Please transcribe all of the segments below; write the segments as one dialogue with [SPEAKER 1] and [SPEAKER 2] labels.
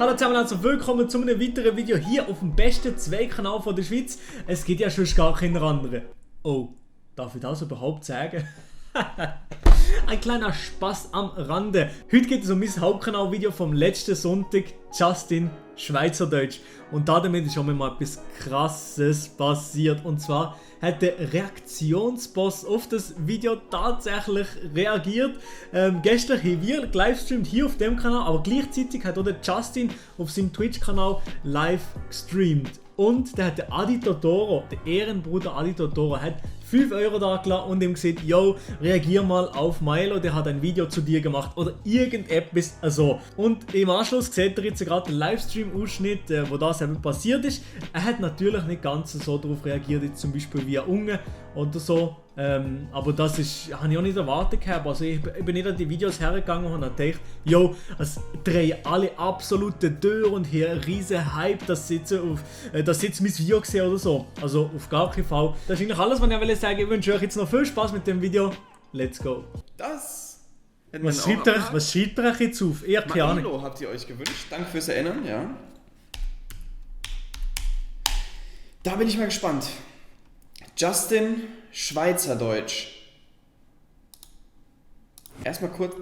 [SPEAKER 1] Hallo zusammen, also willkommen zu einem weiteren Video hier auf dem besten Zwei-Kanal von der Schweiz. Es gibt ja schon gar keinen anderen. Oh, darf ich das überhaupt sagen? Ein kleiner Spaß am Rande. Heute geht es um mein Hauptkanal-Video vom letzten Sonntag, Justin Schweizerdeutsch. Und damit ist schon mal etwas Krasses passiert. Und zwar hat der Reaktionsboss auf das Video tatsächlich reagiert. Gestern haben wir livestreamt hier auf dem Kanal, aber gleichzeitig hat auch der Justin auf seinem Twitch-Kanal live gestreamt. Und der hat der Adi Totoro, der Ehrenbruder Adi Totoro, hat 5 € da gelassen und ihm gesagt, yo, reagier mal auf Milo, der hat ein Video zu dir gemacht oder irgendetwas so. Und im Anschluss seht ihr jetzt gerade den Livestream-Ausschnitt, wo das eben passiert ist. Er hat natürlich nicht ganz so darauf reagiert, jetzt zum Beispiel wie ein Unge oder so. Aber das habe ich auch nicht erwartet gehabt. Also ich bin nicht an die Videos hergegangen und habe gedacht, yo, es drehen alle absolute durch und hier ein riesen Hype, dass jetzt mein Video gesehen oder so. Also auf gar keinen Fall. Das ist eigentlich alles, was ich sagen wollte. Ich wünsche euch jetzt noch viel Spaß mit dem Video. Let's go. Was schreibt ihr euch jetzt auf? Eher keine Ahnung.
[SPEAKER 2] Milo habt ihr euch gewünscht. Danke fürs Erinnern, ja. Da bin ich mal gespannt. Justin Schweizerdeutsch. Erstmal kurz.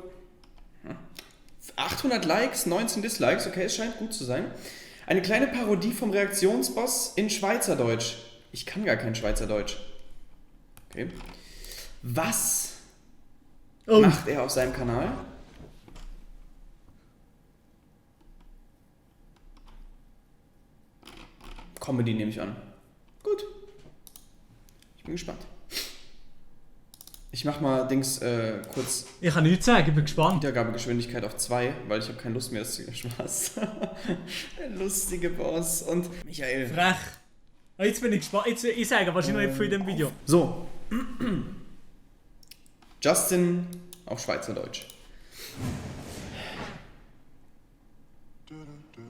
[SPEAKER 2] 800 Likes, 19 Dislikes, okay, es scheint gut zu sein. Eine kleine Parodie vom Reaktionsboss in Schweizerdeutsch. Ich kann gar kein Schweizerdeutsch. Okay. Was macht er auf seinem Kanal? Comedy nehme ich an. Gut. Ich bin gespannt. Ich mach mal kurz.
[SPEAKER 1] Ich kann nichts sagen, ich bin gespannt.
[SPEAKER 2] Wiedergabegeschwindigkeit auf 2, weil ich habe keine Lust mehr, das zu Spaß. Der lustige Boss und Michael.
[SPEAKER 1] Frech. Jetzt bin ich gespannt. Ich sage wahrscheinlich noch nicht für dem Video.
[SPEAKER 2] So. Justin auf Schweizerdeutsch.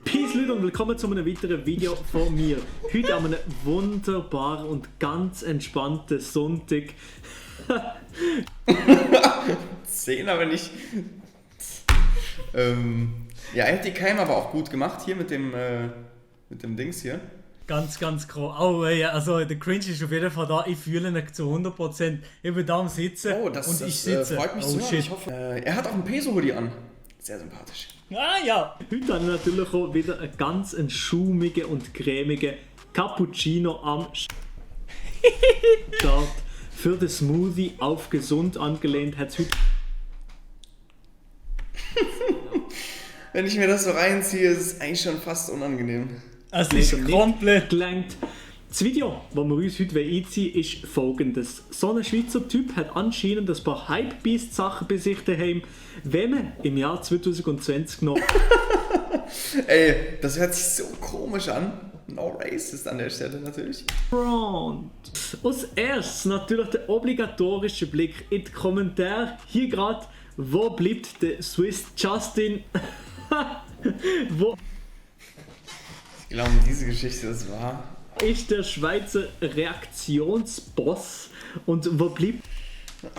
[SPEAKER 1] Peace Leute und willkommen zu einem weiteren Video von mir. Heute an einem wunderbaren und ganz entspannten Sonntag.
[SPEAKER 2] 10 aber nicht. Ja, er hat die Keim aber auch gut gemacht hier mit dem Dings hier.
[SPEAKER 1] Ganz groß. Oh ja, also der Cringe ist auf jeden Fall da. Ich fühle ihn zu 100%. Ich bin da am Sitzen und ich sitze.
[SPEAKER 2] Freut mich so. Ich hoffe, er hat auch einen Peso-Hoodie an. Sehr sympathisch.
[SPEAKER 1] Ah ja. Heute habe ich natürlich auch wieder einen ganz schaumigen und cremigen Cappuccino am Start. Für den Smoothie auf gesund angelehnt hat es heute.
[SPEAKER 2] Wenn ich mir das so reinziehe, ist es eigentlich schon fast unangenehm.
[SPEAKER 1] Es ist komplett gelangt. Das Video, das wir uns heute einziehen wollen, ist folgendes. So ein Schweizer Typ hat anscheinend ein paar Hypebeast-Sachen bei sich daheim, wenn man im Jahr 2020 noch...
[SPEAKER 2] Ey, das hört sich so komisch an. No racist an der Stelle natürlich.
[SPEAKER 1] Front. Als erstes natürlich der obligatorische Blick in die Kommentare. Hier gerade, wo bleibt der Swiss Justin? Wo
[SPEAKER 2] ich glaube, diese Geschichte ist wahr.
[SPEAKER 1] Ist der Schweizer Reaktionsboss und wo bleibt... Das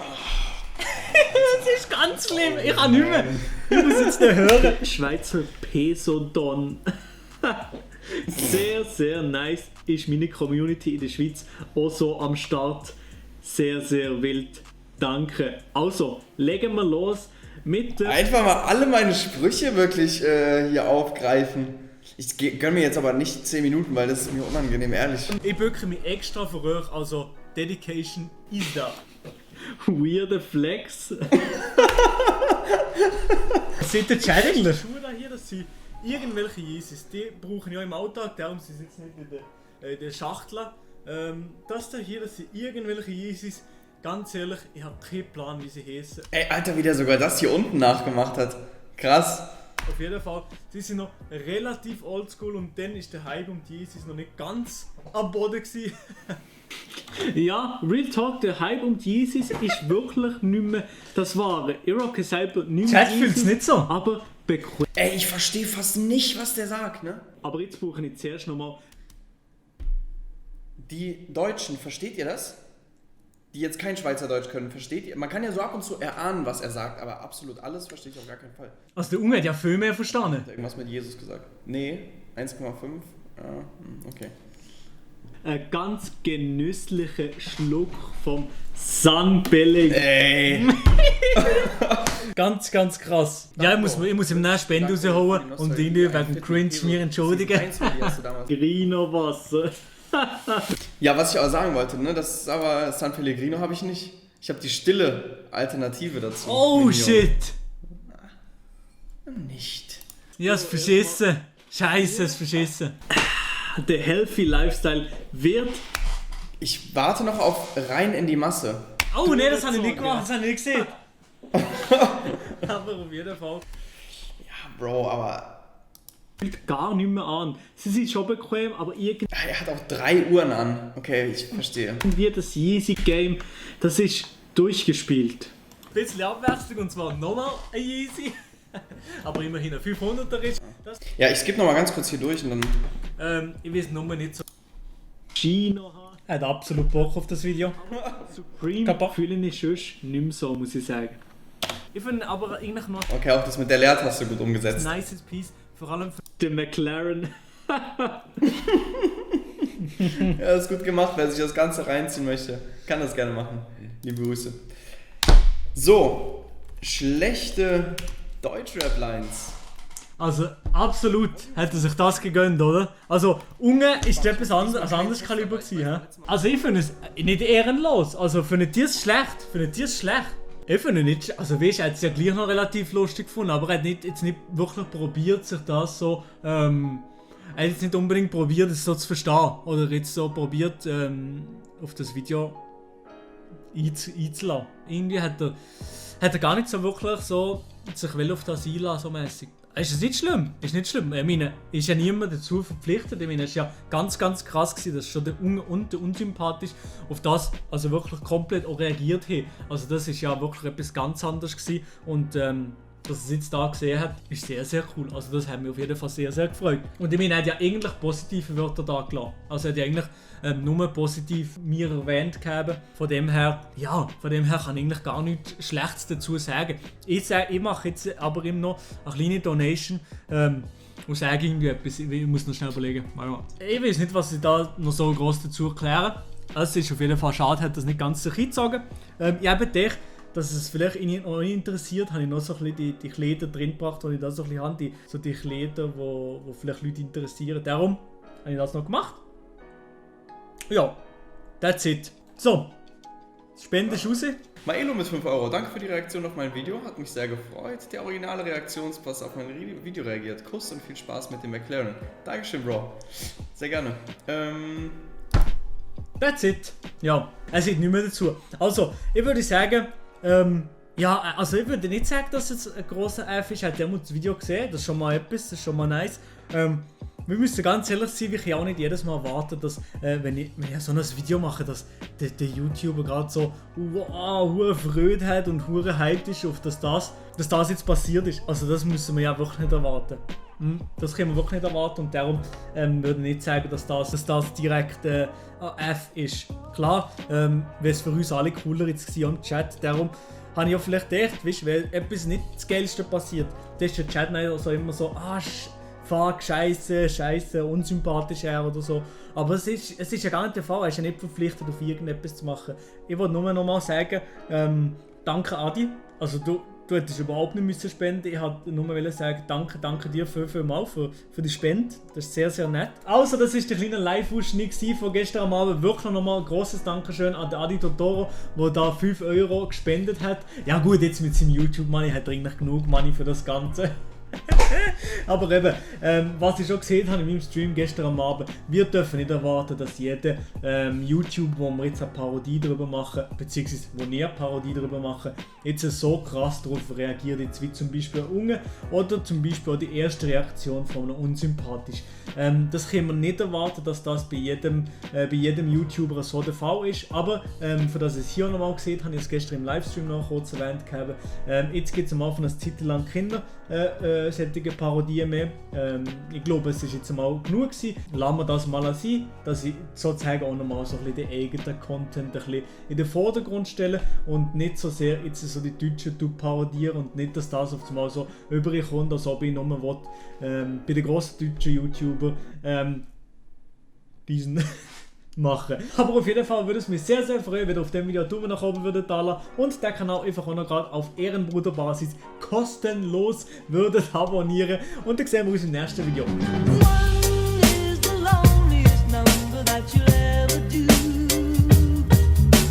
[SPEAKER 1] ist ganz schlimm, ich kann nicht mehr. Ich muss jetzt nicht hören. Schweizer Peso-Don. Sehr, sehr nice ist meine Community in der Schweiz auch so am Start. Sehr, sehr wild. Danke. Also, legen wir los mit der...
[SPEAKER 2] Einfach mal alle meine Sprüche wirklich hier aufgreifen. Ich gönne mir jetzt aber nicht 10 Minuten, weil das ist mir unangenehm, ehrlich.
[SPEAKER 1] Ich bücke mich extra für euch, also Dedication ist da. Weirde Flex. Sind die Challengers Schuhe da hier, dass sie irgendwelche Yeezys, die brauchen ja im Alltag, darum sind sie jetzt nicht in der Schachtel. Das da hier, dass sie irgendwelche Yeezys, ganz ehrlich, ich habe keinen Plan, wie sie heißen.
[SPEAKER 2] Ey, Alter, wie der sogar das hier unten nachgemacht hat. Krass.
[SPEAKER 1] Auf jeden Fall, sie sind noch relativ oldschool und dann ist der Hype um die Yeezys noch nicht ganz am Boden gewesen. Ja, Real Talk, der Hype um die Yeezys ist wirklich nicht mehr das Wahre. Ich rocke selber nicht mehr. Chat fühlt's nicht so.
[SPEAKER 2] Aber bequem. Ey, ich verstehe fast nicht, was der sagt, ne?
[SPEAKER 1] Aber jetzt brauche ich zuerst nochmal.
[SPEAKER 2] Die Deutschen, versteht ihr das? die jetzt kein Schweizerdeutsch können, versteht ihr? Man kann ja so ab und zu erahnen, was er sagt, aber absolut alles verstehe ich auf gar keinen Fall.
[SPEAKER 1] Also der Unge hat ja viel mehr verstanden.
[SPEAKER 2] Hat er irgendwas mit Jesus gesagt? Nee, 1,5? Ja, okay.
[SPEAKER 1] Ein ganz genüsslicher Schluck vom San Pellegrino.
[SPEAKER 2] Ey!
[SPEAKER 1] Ganz, ganz krass. Ja, ich muss ihm eine Spende rausholen und irgendwie wegen Cringe mir entschuldigen. Grino Wasser.
[SPEAKER 2] Ja, was ich auch sagen wollte, ne, das ist aber San Pellegrino habe ich nicht. Ich habe die stille Alternative dazu.
[SPEAKER 1] Oh
[SPEAKER 2] Mignon.
[SPEAKER 1] shit!
[SPEAKER 2] Nicht.
[SPEAKER 1] Ja, es verschissen. Scheiße, es verschissen. Der Healthy Lifestyle wird...
[SPEAKER 2] Ich warte noch auf rein in die Masse.
[SPEAKER 1] Oh ne, das habe ich nicht gemacht, das habe ich nicht gesehen. Aber auf jeden Fall.
[SPEAKER 2] Ja, Bro, aber...
[SPEAKER 1] Fühlt gar nicht mehr an. Sie sind schon bequem, aber irgendwie
[SPEAKER 2] Er hat auch 3 Uhren an. Okay, ich verstehe.
[SPEAKER 1] das Yeezy Game, das ist durchgespielt. Ein bisschen Abwechslung und zwar nochmal ein Yeezy. Aber immerhin ein 500er ist. Das,
[SPEAKER 2] Ja, ich skippe nochmal ganz kurz hier durch und dann...
[SPEAKER 1] ich weiß nur nicht so. Chino haben. Er hat absolut Bock auf das Video. Supreme fühle ich schon nicht mehr so, muss ich sagen. Ich finde aber eigentlich noch
[SPEAKER 2] Okay, auch das mit der Leertaste gut
[SPEAKER 1] ein
[SPEAKER 2] umgesetzt.
[SPEAKER 1] nices Piece, vor allem für den McLaren.
[SPEAKER 2] Ja, ist gut gemacht. Wer sich das Ganze reinziehen möchte, kann das gerne machen. Liebe Grüße. So, schlechte Deutschrap-Lines.
[SPEAKER 1] Also absolut hätte sich das gegönnt, oder? Also Unge ist etwas anderes Kaliber gewesen, hä? Also ich finde es nicht ehrenlos. Also findet ihr es schlecht? Ich finde nicht, also weißt, er hat es ja gleich noch relativ lustig gefunden, aber er hat jetzt nicht wirklich probiert, sich das so, er hat jetzt nicht unbedingt probiert, es so zu verstehen. Oder jetzt so probiert, auf das Video einzulassen. Irgendwie hat er gar nicht so wirklich so sich auf das einlassen, so mäßig. Ist es nicht schlimm? Ist nicht schlimm. Ich meine, ist ja niemand dazu verpflichtet. Ich meine, es war ja ganz, ganz krass gewesen, dass schon der Unge und der Unsympathisch auf das also wirklich komplett auch reagiert haben. Also das ist ja wirklich etwas ganz anderes gewesen. Und dass er es jetzt da gesehen hat, ist sehr, sehr cool. Also das hat mich auf jeden Fall sehr, sehr gefreut. Und ich meine, er hat ja eigentlich positive Wörter da gelassen. Also er hat ja eigentlich nur positiv mir erwähnt gehabt. Von dem her kann ich eigentlich gar nichts Schlechtes dazu sagen. Ich mache jetzt aber immer noch eine kleine Donation und sage irgendwie etwas. Ich muss noch schnell überlegen. Ich weiß nicht, was ich da noch so groß dazu erkläre. Es ist auf jeden Fall schade, hat das nicht ganz sich eingezogen. Ich habe gedacht, dass es vielleicht ihn noch interessiert, habe ich noch so ein bisschen die Kleider drin gebracht, die ich da so ein bisschen habe, die Kleider, die vielleicht Leute interessieren. Darum habe ich das noch gemacht. Ja, that's it. So, die Spende ist raus.
[SPEAKER 2] Maelo mit 5 Euro. Danke für die Reaktion auf mein Video, hat mich sehr gefreut. Der originale Reaktionspass auf mein Video reagiert. Kuss und viel Spaß mit dem McLaren. Dankeschön, Bro. Sehr gerne.
[SPEAKER 1] That's it. Ja, es ist nicht mehr dazu. Also, ich würde sagen, also ich würde nicht sagen, dass es ein grosser F ist. Hat jemand das Video gesehen? Das ist schon mal etwas, das ist schon mal nice. Wir müssen ganz ehrlich sein, ich kann auch nicht jedes Mal erwarten, dass, wenn ich so ein Video mache, dass der YouTuber gerade so hure Freude hat und hure hyped ist, auf dass das jetzt passiert ist. Also das müssen wir ja wirklich nicht erwarten. Das können wir wirklich nicht erwarten und darum würde ich nicht sagen, dass das direkt F ist. Klar, wäre es für uns alle cooler jetzt gewesen im Chat, darum habe ich ja vielleicht gedacht, weißt, wenn etwas nicht das Geilste passiert, dann ist der Chat also immer so, fuck, scheiße, unsympathisch oder so. Aber es ist ja gar nicht der Fall, er ist ja nicht verpflichtet, auf irgendetwas zu machen. Ich wollte nur noch mal sagen, danke Adi, also du hättest überhaupt nicht müssen spenden. Ich wollte nur sagen, danke dir vielmals für die Spende. Das ist sehr, sehr nett. Also, das war der kleine Live-Ausschnitt von gestern am Abend. Wirklich nochmal ein grosses Dankeschön an Adi Totoro, der da 5 Euro gespendet hat. Ja gut, jetzt mit seinem YouTube-Money hat er eigentlich genug Money für das Ganze. Aber eben, was ich schon gesehen habe in meinem Stream gestern am Abend, wir dürfen nicht erwarten, dass jeder YouTube, wo wir jetzt eine Parodie darüber machen, beziehungsweise wo wir eine Parodie darüber machen, jetzt so krass darauf reagiert, jetzt wie zum Beispiel Unge oder zum Beispiel auch die erste Reaktion von einem Unsympathisch. Das können wir nicht erwarten, dass das bei jedem YouTuber so der Fall ist, aber für das ich es hier nochmal gesehen habe, ich es gestern im Livestream noch kurz erwähnt habe, jetzt gibt es am Anfang eine Zeit lang Kinder solche Parodien mehr. Ich glaube, es ist jetzt mal genug gewesen. Lassen wir das mal sein, dass ich sozusagen auch nochmal so ein bisschen den eigenen Content ein bisschen in den Vordergrund stelle und nicht so sehr jetzt so die Deutschen parodieren und nicht, dass das auf einmal so überkommt, als ob ich nur bei den grossen deutschen YouTuber diesen machen. Aber auf jeden Fall würde es mich sehr, sehr freuen, wenn ihr auf dem Video einen Daumen nach oben würdet da lassen und den Kanal einfach auch noch gerade auf Ehrenbruderbasis kostenlos würdet abonnieren. Und dann sehen wir uns im nächsten Video.